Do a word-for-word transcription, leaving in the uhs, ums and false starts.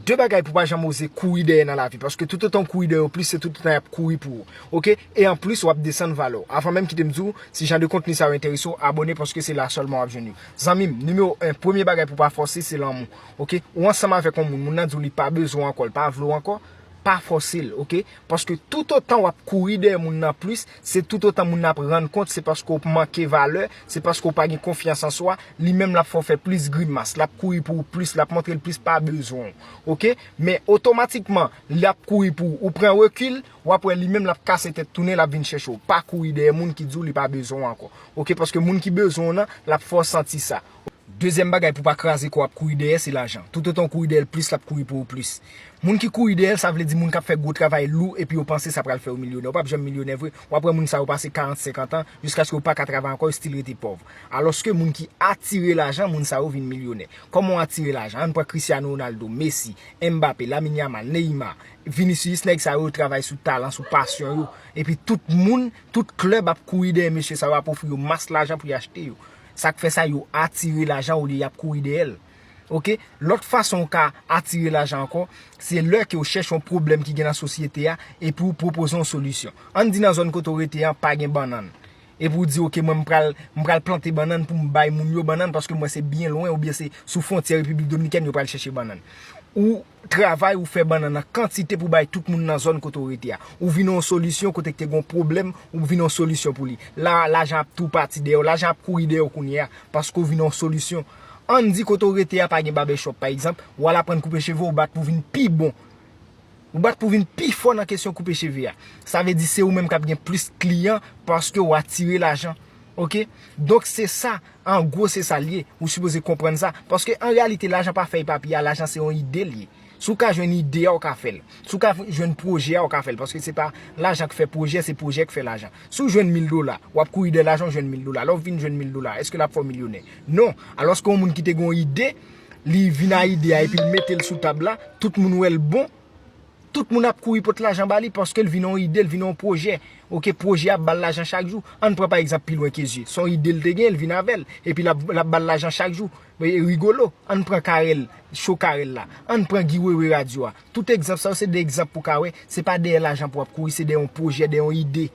De bagay pou pa janm oze kouri dèyè nan lavi, paske toutotan w kouri dèyè yo plis, se toutotan y ap kouri pou ou. Oke? E anplis, w ap desann valè w. Avan menm kite m di w, si jan de kontni sa yo enterese w, abòne, paske se la sèlman w ap jwenn yo. Zanmi m, nimewo en, premye bagay pou pa fòse, se lanmou. Oke? Ou ansanm avèk yon moun, moun nan di w li pa bezwen w ankò, li pa vle w ankò, pa fòse l, oke? Paske toutotan w ap kouri dèyè moun nan plis, se toutotan moun nan ap rann kont, se paske w manke valè, se paske w pa gen konfyans an swa, li menm l ap fè w fè plis grimas, l ap kouri pou ou plis, l ap montre l plis pa bezwen w. Oke? Men otomatikman, l ap kouri pou ou, ou pran rekil, w ap wè li menm l ap kase tèt tounen, l ap vin chèche w. Pa kouri dèyè moun ki di w li pa bezwen w ankò. Oke? Paske moun ki bezwen w nan, l ap fè w santi sa. Dezyèm bagay pou pa kraze kò w ap kouri dèyè, se lajan. Toutotan w kouri dèyè l plis, l ap kouri pou ou plis. Moun ki kouri dèyè l, sa vle di moun k ap fè gwo travay lou epi yo panse sa pral fè yo milyonè. Ou p ap janm milyonè vre. W ap wè moun sa yo pase karant, senkant an, jiskaske yo pa ka travay ankò, yo still rete pòv. Alòske moun ki atire lajan, moun sa yo vin milyonè. Kòman w atire lajan? Ann pran Cristiano Ronaldo, Messi, Mbappé, Lamine Yamal, Neymar, Vinicius, nèg sa yo, yo travay sou talan, sou pasyon yo. Epi tout moun, tout klèb ap kouri dèyè mesye sa yo, ap ofri yo mas lajan pou y achte yo. Sa k fè sa, yo atire lajan olye y ap kouri dèyè l. Oke? Lòt fason w ka atire lajan ankò, se lè ke w chèche yon pwoblèm ki gen nan sosyete a, epi w pwopoze yon solisyon. Ann di nan zòn kote w rete an, pa gen bannann. Epi w di, oke, mwen m pral, m pral plante bannann pou m bay moun yo bannann, paske mwen se byen lwen, oubyen se sou fwontyè Repiblik Dominikèn yo pral chèche bannann. Ou travay, ou fè bannann an kantite pou bay tout moun nan zòn kote w rete a. Ou vin yon solisyon kote k te gen yon pwoblèm, ou vin yon solisyon pou li. La, lajan ap tou pati dèyè w, lajan ap kouri dèyè w kounye a, paske w vin yon solisyon. Ann di kote w rete a pa gen babèchòp, pa egzanp, w al aprann koupe cheve, w bat pou vin pi bon. Ou bat pou vin pi fò nan kesyon koupe cheve a. Sa vle di se ou menm k ap gen plis kliyan paske w atire lajan. Oke? Donk se sa, an gwo se sa l ye. Ou sipoze konprann sa. Paske an reyalite, lajan pa fèy papye a, lajan se yon ide l ye. Si w ka jwenn ide a, w ka fè l. Si w ka jwenn pwojè a, w ka fè l. Paske se pa lajan k fè pwojè, se pwojè k fè lajan. Si w jwenn mil dola, w ap kouri dèyè lajan, w jwenn mil dola. Lè w vin jwenn mil dola, èske l ap fè w milyonè? Non. Alòske yon moun ki te gen yon ide, li vin a ide a epi l mete l sou tab la, tout moun wè l bon, tout moun ap kouri pot lajan ba li paske l vin yon ide, l vin yon pwojè. Oke, pwojè ap ba l lajan chak jou. Ann pran pa egzanp pi lwen ke zye. Se yon ide l te gen, l vin avè l. Epi l ap, l ap ba l lajan chak jou. E, rigolo. Ann pran Carel, cho Carel la. Ann pran Guy Wewe radyo a. Tout egzanp sa yo se de egzanp pou ka wè, se pa dèyè lajan pou w ap kouri, se dèyè yon pwojè, dèyè yon ide.